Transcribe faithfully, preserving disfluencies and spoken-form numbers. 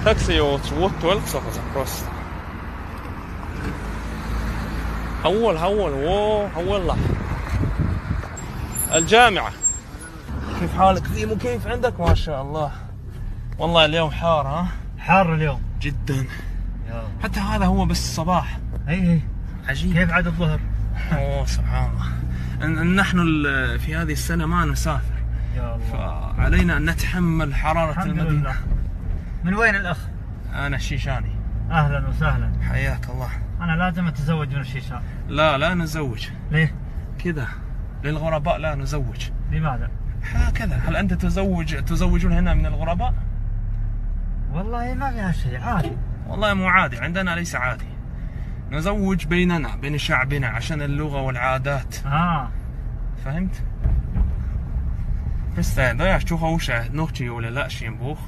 Taxi og två tuelv så på Cross. Hawol, hawol, wow, hawol. الجامعة. كيف حالك زيمو؟ كيف عندك؟ ما شاء الله. والله اليوم حار، ها؟ حار اليوم. جدا. يا. حتى هذا هو بس الصباح. اي اي. عجيب. كيف عاد الظهر؟ اوه، سبحان الله. إن إن نحن ال- في هذه السنة ما نسافر، يا الله. فعلينا أن نتحمل حرارة الحمد المدينة. لله. من وين الاخ؟ أنا الشيشاني. اهلا وسهلا. حياك الله. انا لازم اتزوج من الشيشان. لا، لا نزوج. ليه؟ كذا. للغرباء لا نزوج. لماذا؟ هكذا. هل أنت تزوج، تزوجون هنا من الغرباء؟ والله ما فيها شيء، عادي. والله مو عادي، عندنا ليس عادي. نزوج بيننا، بين شعبنا، عشان اللغة والعادات. اه. فهمت؟ بس ده شو خوشة نوتشي ولا لا شي بوخ.